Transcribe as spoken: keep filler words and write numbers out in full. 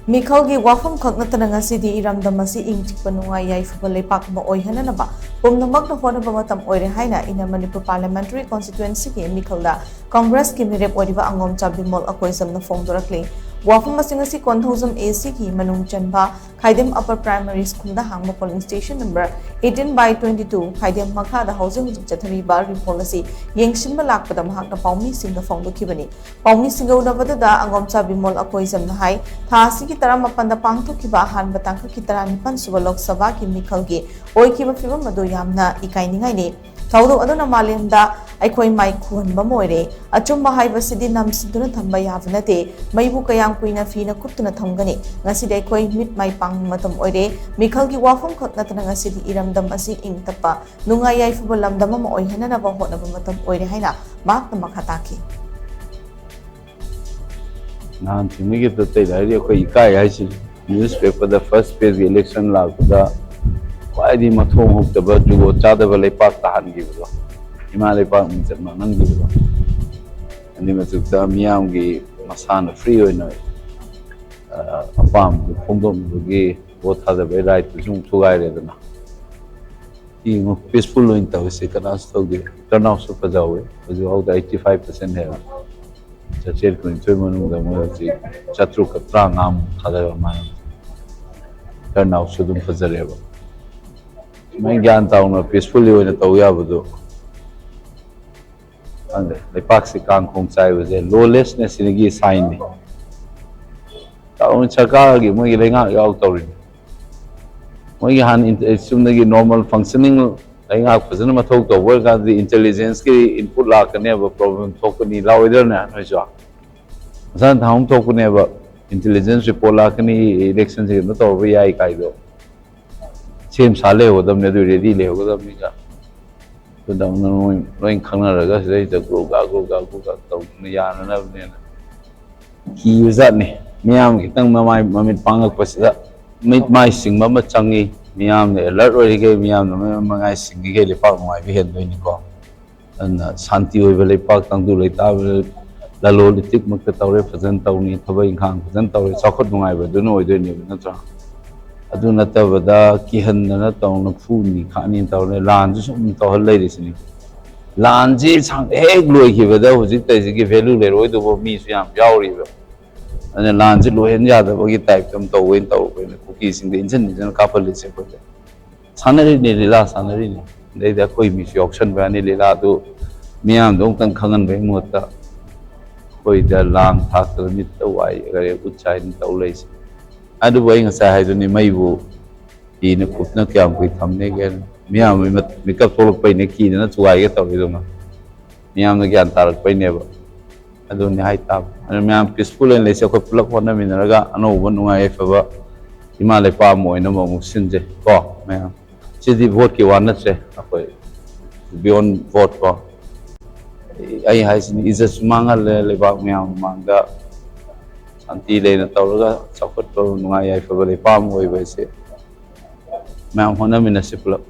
ꯃꯤꯈꯜꯒꯤ ꯋꯥꯐꯝ ꯈꯛ ꯅꯠꯇꯅ ꯉꯁꯤꯗꯤ ꯏꯔꯝꯗꯝ ꯑꯁꯤ ꯏꯪ ꯆꯤꯛꯄ, ꯅꯨꯡꯉꯥꯏ ꯌꯥꯏꯐꯕ ꯂꯩꯄꯥꯛ ꯑꯃ ꯑꯣꯏꯍꯟꯅꯅꯕ ꯄꯨꯝꯅꯃꯛꯅ ꯍꯣꯠꯅꯕ ꯃꯇꯝ ꯑꯣꯏꯔꯦ ꯍꯥꯏꯅ Inner Manipur Parliamentary Constituencyꯒꯤ ꯃꯤꯈꯜꯗ Congressꯀꯤ ꯃꯤꯔꯦꯞ ꯑꯣꯏꯔꯤꯕ ꯑꯉꯣꯝꯆꯥ ꯕꯤꯃꯣꯜ ꯑꯀꯣꯏꯖꯝꯅ ꯐꯣꯡꯗꯣꯔꯛꯂꯤ꯫ ꯋꯥꯐꯝ ꯑꯁꯤ ꯉꯁꯤ ꯀꯣꯟꯊꯧꯖꯝ ACꯒꯤ ꯃꯅꯨꯡ ꯆꯟꯕ ꯈꯥꯏꯗꯦꯝ Upper Primary Schoolꯗ ꯍꯥꯡꯕ polling station number eighteen by twenty two ꯈꯥꯏꯗꯦꯝ ꯃꯈꯥꯗ ꯍꯧꯖꯤꯛ ꯍꯧꯖꯤꯛ ꯆꯠꯊꯔꯤꯕ ꯔꯤꯄꯣꯜ ꯑꯁꯤ ꯌꯦꯡꯁꯤꯟꯕ ꯂꯥꯛꯄꯗ ꯃꯍꯥꯛꯅ ꯄꯥꯎꯃꯤꯁꯤꯡꯒ ꯐꯣꯡꯗꯣꯛꯈꯤꯕꯅꯤ꯫ ꯄꯥꯎꯃꯤꯁꯤꯡꯒ ꯎꯅꯕꯗꯨꯗ ꯑꯉꯣꯝꯆꯥ ꯕꯤꯃꯣꯜ ꯑꯀꯣꯏꯖꯝꯅ ꯍꯥꯏ, ꯊꯥ ꯑꯁꯤꯒꯤ ꯇꯔꯥꯃꯥꯄꯟꯗ ꯄꯥꯡꯊꯣꯛꯈꯤꯕ ꯑꯍꯥꯟꯕ ꯇꯥꯡꯀꯛꯀꯤ ꯇꯔꯥꯅꯤꯄꯥꯟ ꯁꯨꯕ ꯂꯣꯛ ꯁꯚꯥꯒꯤ ꯃꯤꯈꯜꯒꯤ ꯑꯣꯏꯈꯤꯕ ꯐꯤꯕꯝ ꯑꯗꯨ ꯌꯥꯝꯅ ꯏꯀꯥꯏꯅꯤꯡꯉꯥꯏꯅꯤ꯫ ꯊꯧꯗꯣꯛ ꯑꯗꯨꯅ ꯃꯥꯂꯦꯝꯗ ꯑꯩꯈꯣꯏ ꯃꯥꯏ ꯈꯨꯍꯟꯕ ꯑꯃ ꯑꯣꯏꯔꯦ꯫ ꯑꯆꯨꯝꯕ ꯍꯥꯏꯕꯁꯤꯗꯤ ꯅꯝꯁꯤꯟꯗꯨꯅ ꯊꯝꯕ ꯌꯥꯕ ꯅꯠꯇꯦ꯫ ꯃꯩꯕꯨ ꯀꯌꯥꯝ ꯀꯨꯏꯅ ꯐꯤꯅ ꯀꯨꯞꯇꯨꯅ ꯊꯝꯒꯅꯤ? ꯉꯁꯤꯗꯤ ꯑꯩꯈꯣꯏ ꯃꯤꯠ ꯃꯥꯏ ꯄꯥꯡꯕ ꯃꯇꯝ ꯑꯣꯏꯔꯦ꯫ ꯃꯤꯈꯜꯒꯤ ꯋꯥꯐꯝ ꯈꯛ ꯅꯠꯇꯅ ꯉꯁꯤꯗꯤ ꯏꯔꯝꯗꯝ ꯑꯁꯤ ꯏꯪ ꯇꯞꯄ, ꯅꯨꯡꯉꯥꯏ ꯌꯥꯏꯐꯕ ꯂꯝꯗꯝ ꯑꯃ ꯑꯣꯏꯍꯟꯅꯅꯕ ꯍꯣꯠꯅꯕ ꯃꯇꯝ ꯑꯣꯏꯔꯦ ꯍꯥꯏꯅ ꯃꯍꯥꯛꯅ ꯃꯈꯥ ꯇꯥꯈꯤ꯫ ꯅꯍꯥꯟ ꯊꯦꯡꯅꯈꯤꯕꯗ ꯑꯇꯩ ꯂꯥꯏꯔꯤ ꯑꯩꯈꯣꯏ ꯏꯀꯥꯏ ꯍꯥꯏꯁꯤꯅꯤ꯫ Newspaperꯗ first pageꯀꯤ election ꯂꯥꯛꯄꯗ ꯈ꯭ꯋꯥꯏꯗꯒꯤ ꯃꯊꯣꯡ ꯍꯨꯛꯇꯕ, ꯖꯨꯒꯣꯠ ꯆꯥꯗꯕ ꯂꯩꯄꯥꯛ ꯇꯥꯍꯟꯈꯤꯕꯗꯣ, ꯏꯃꯥ ꯂꯩꯄꯥꯛ ꯃꯤꯡꯆꯠ ꯃꯥꯡꯍꯟꯈꯤꯕꯗꯣ, ꯑꯗꯨꯏ ꯃꯊꯛꯇ ꯃꯤꯌꯥꯝꯒꯤ ꯃꯁꯥꯅ free ꯑꯣꯏꯅ, ꯑ, ꯑꯄꯥꯝꯕꯗꯨ ꯐꯣꯡꯗꯣꯛꯅꯕꯒꯤ vote ꯊꯥꯗꯕꯒꯤ rightꯇꯨꯁꯨ ꯑꯃꯨꯛ ꯊꯨꯒꯥꯏꯔꯦꯗꯅ꯫ ꯌꯦꯡꯉꯨ, peaceful ꯑꯣꯏꯅ ꯇꯧꯔꯤꯁꯦ, ꯀꯅꯥꯁꯨ ꯇꯧꯗꯦ꯫ Turnoutꯁꯨ ꯐꯖꯍꯧꯋꯦ, ꯍꯧꯖꯤꯛ ꯐꯥꯎꯗ eighty five percent ꯍꯦꯜꯂꯦ꯫ ꯆꯥꯇ꯭ꯔꯦꯠ ꯀꯨꯟꯅꯤꯊꯣꯏ ꯃꯅꯨꯡꯗ ꯃꯣꯏ ꯍꯧꯖꯤꯛ ꯆꯥꯇ꯭ꯔꯨꯛꯀ ꯇꯔꯥꯃꯉꯥꯃꯨꯛ ꯊꯥꯗꯔ ꯃꯥꯜꯂꯦ꯫ Turnoutꯁꯨ ꯑꯗꯨꯝ ꯐꯖꯔꯦꯕ꯫ ꯁꯨꯃꯥꯏꯅ ꯒ꯭ꯌꯥꯟ ꯇꯥꯅ peacefully ꯑꯣꯏꯅ ꯇꯧ ꯌꯥꯕꯗꯣ, ꯈꯪꯗꯦ, ꯂꯩꯄꯥꯛꯁꯤ ꯀꯥꯡꯈꯣꯡ ꯆꯥꯏꯕꯁꯦ lawlessnessꯁꯤꯒꯤ signꯅꯤ꯫ ꯇꯧꯔꯤꯅꯤ, ꯁꯔꯀꯥꯔꯒꯤ ꯃꯣꯏꯒꯤ ꯂꯩꯉꯥꯛ ꯌꯥꯎ ꯇꯧꯔꯤꯅꯤ꯫ ꯃꯣꯏꯒꯤ ꯍꯥꯟꯅ ꯏꯟ-, ꯆꯨꯝꯅꯒꯤ normal functioning ꯂꯩꯉꯥꯛ ꯐꯖꯅ ꯃꯊꯧ ꯇꯧꯕ ꯑꯣꯏꯔꯀꯥꯟꯗꯗꯤ intelligenceꯀꯤ input ꯂꯥꯛꯀꯅꯦꯕ, problem ꯊꯣꯛꯀꯅꯤ, ꯂꯥꯛꯑꯣꯏꯗ꯭ꯔꯅꯦ ꯅꯣꯏꯁꯨ? ꯃꯁꯥꯅ ꯊꯥ ꯑꯍꯨꯝ ꯊꯣꯛꯄꯅꯦꯕ, intelligence report ꯂꯥꯛꯀꯅꯤ, electionꯁꯦ ꯀꯩꯅꯣ ꯇꯧꯔꯕ ꯌꯥꯏ ꯀꯥꯏꯗꯣ꯫ ꯁꯦꯝ ꯁꯥ ꯂꯩꯍꯧꯒꯗꯕꯅꯤ, ꯑꯗꯨ ready ꯂꯩꯍꯧꯒꯗꯕꯅꯤꯒ꯫ ꯑꯗꯨꯗ ꯑꯃꯨꯛ ꯅꯣꯏ ꯂꯣꯏ ꯈꯪꯅꯔꯒ ꯁꯤꯗꯩꯗ ꯒ꯭ꯔꯨꯞ ꯒꯥ, ꯒ꯭ꯔꯨꯞ ꯒꯥ, ꯒ꯭ꯔꯨꯞ ꯒꯥ ꯇꯧꯗꯅ ꯌꯥꯅꯅꯕꯅꯦꯅ ꯀꯤꯕ ꯖꯥꯠꯅꯤ꯫ ꯃꯤꯌꯥꯝ ꯈꯤꯇꯪ ꯃꯃꯥꯏ ꯃꯃꯤꯠ ꯄꯥꯡꯉꯛꯄꯁꯤꯗ ꯃꯤꯠ ꯃꯥꯏ ꯁꯤꯡꯕ ꯑꯃ ꯆꯪꯉꯤ꯫ ꯃꯤꯌꯥꯝꯅ alert ꯑꯣꯏꯔꯤꯈꯩ ꯃꯤꯌꯥꯝꯅ ꯃꯃꯤꯠ ꯃꯉꯥꯏ ꯁꯤꯡꯉꯤꯈꯩ ꯂꯩꯄꯥꯛ ꯅꯨꯡꯉꯥꯏꯕ ꯍꯦꯟꯗꯣꯏꯅꯤꯀꯣ꯫ ꯑꯗꯨꯅ ꯁꯥꯟꯇꯤ ꯑꯣꯏꯕ ꯂꯩꯄꯥꯛ, ꯇꯪꯗꯨ ꯂꯩꯇꯥꯕ, ꯂꯂꯣꯟ ꯏꯇꯤꯛꯃꯛꯇ ꯇꯧꯔꯦ, ꯐꯖꯅ ꯇꯧꯅꯤ, ꯊꯕꯛ ꯏꯪꯈꯥꯡ ꯐꯖꯅ ꯇꯧꯔꯦ, ꯆꯥꯎꯈꯠ ꯅꯨꯡꯉꯥꯏꯕꯗꯨꯅ ꯑꯣꯏꯗꯣꯏꯅꯦꯕ, ꯅꯠꯇ꯭ꯔꯥ? ꯑꯗꯨ ꯅꯠꯇꯕꯗ ꯀꯤꯍꯟꯗꯅ ꯇꯧꯅ ꯐꯨꯅꯤ ꯈꯥꯅꯤ ꯇꯧꯔꯦ, ꯂꯥꯟꯁꯨ ꯁꯨꯝ ꯇꯧꯍꯜ ꯂꯩꯔꯤꯁꯤꯅꯤ꯫ ꯂꯥꯟꯁꯤ ꯁꯥꯡ-, ꯍꯦꯛ ꯂꯣꯏꯈꯤꯕꯗ ꯍꯧꯖꯤꯛꯇꯁꯤꯒꯤ value ꯂꯩꯔꯣꯏꯗꯧꯕ ꯃꯤꯁꯨ ꯌꯥꯝ ꯌꯥꯎꯔꯤꯕ꯫ ꯑꯗꯨꯅ ꯂꯥꯟꯁꯤ ꯂꯣꯏꯍꯟ ꯌꯥꯗꯕꯒꯤ type ꯇ ꯑꯃ ꯇꯧꯕꯩ ꯇꯧꯕꯩꯅꯦ ꯀꯨꯀꯤꯁꯤꯡꯗ ꯏꯟꯁꯤꯟ ꯏꯟꯁꯤꯟ ꯀꯥꯞꯍꯜꯂꯤꯁꯦ ꯑꯩꯈꯣꯏꯁꯦ꯫ ꯁꯥꯟꯅꯔꯤꯅꯦ, ꯂꯤꯂꯥ ꯁꯥꯟꯅꯔꯤꯅꯦ꯫ ꯑꯗꯩꯗ ꯑꯩꯈꯣꯏ ꯃꯤꯁꯨ ꯌꯥꯎꯁꯟꯕ ꯌꯥꯅꯤ꯫ ꯂꯤꯂꯥꯗꯨ ꯃꯤꯌꯥꯝꯗꯣ ꯑꯃꯨꯛꯇꯪ ꯈꯪꯍꯟꯕꯒꯤ ꯃꯍꯨꯠꯇ ꯑꯩꯈꯣꯏꯗ ꯂꯥꯡ ꯊꯥꯛꯇꯅ ꯃꯤꯠꯇ ꯋꯥꯏ ꯀꯔꯤ ꯎꯠ ꯆꯥꯏꯗꯅ ꯇꯧ ꯂꯩꯁꯦ꯫ ꯑꯗꯨꯕꯨ ꯑꯩ ꯉꯁꯥꯏ ꯍꯥꯏꯗꯨꯅꯤ, ꯃꯩꯕꯨ ꯐꯤꯅ ꯀꯨꯞꯅ ꯀꯌꯥꯝ ꯀꯨꯏ ꯊꯝꯅꯦꯒꯦ? ꯃꯤꯌꯥꯝ ꯃꯤꯀꯞ ꯊꯣꯛꯂꯛꯄꯩꯅꯦ ꯀꯤꯗꯅ ꯊꯨꯒꯥꯏꯒꯦ ꯇꯧꯔꯤꯗꯨꯅ꯫ ꯃꯤꯌꯥꯝꯅ ꯒ꯭ꯌꯥꯟ ꯇꯥꯔꯛꯄꯩꯅꯦꯕ꯫ ꯑꯗꯨꯅꯤ ꯍꯥꯏꯇꯥꯕ꯫ ꯑꯗꯨ ꯃꯌꯥꯝ peaceful ꯑꯣꯏꯅ ꯂꯩꯁꯦ꯫ ꯑꯩꯈꯣꯏ ꯄꯨꯂꯞ ꯍꯣꯠꯅꯃꯤꯟꯅꯔꯒ ꯑꯅꯧꯕ ꯅꯨꯡꯉꯥꯏ ꯌꯥꯏꯐꯕ ꯏꯃꯥ ꯂꯩꯄꯥꯛ ꯑꯃ ꯑꯣꯏꯅꯕ ꯑꯃꯨꯛ ꯁꯤꯟꯁꯦ ꯀꯣ ꯃꯌꯥꯝ꯫ ꯁꯤꯗꯤ vote ꯀꯤ ꯋꯥ ꯅꯠꯇ꯭ꯔꯦ, ꯑꯩꯈꯣꯏ beyond vote ꯀꯣ꯫ ꯑꯩ ꯍꯥꯏꯁꯤꯅꯤ, ꯏꯖꯠꯁꯨ ꯃꯥꯡꯍꯜꯂꯦ ꯂꯩꯕꯥꯛ ꯃꯌꯥꯝ ꯃꯃꯥꯡꯗ꯫ ꯁꯥꯟꯇꯤ ꯂꯩꯅ ꯇꯧꯔꯒ ꯆꯥꯎꯈꯠꯄ ꯅꯨꯡꯉꯥꯏ ꯌꯥꯏꯐꯕ ꯂꯩꯄꯥꯛ ꯑꯃ ꯑꯣꯏꯕ ꯍꯥꯏꯁꯦ ꯃꯌꯥꯝ ꯍꯣꯠꯅꯃꯤꯟꯅꯁꯤ ꯄꯨꯂꯞ꯫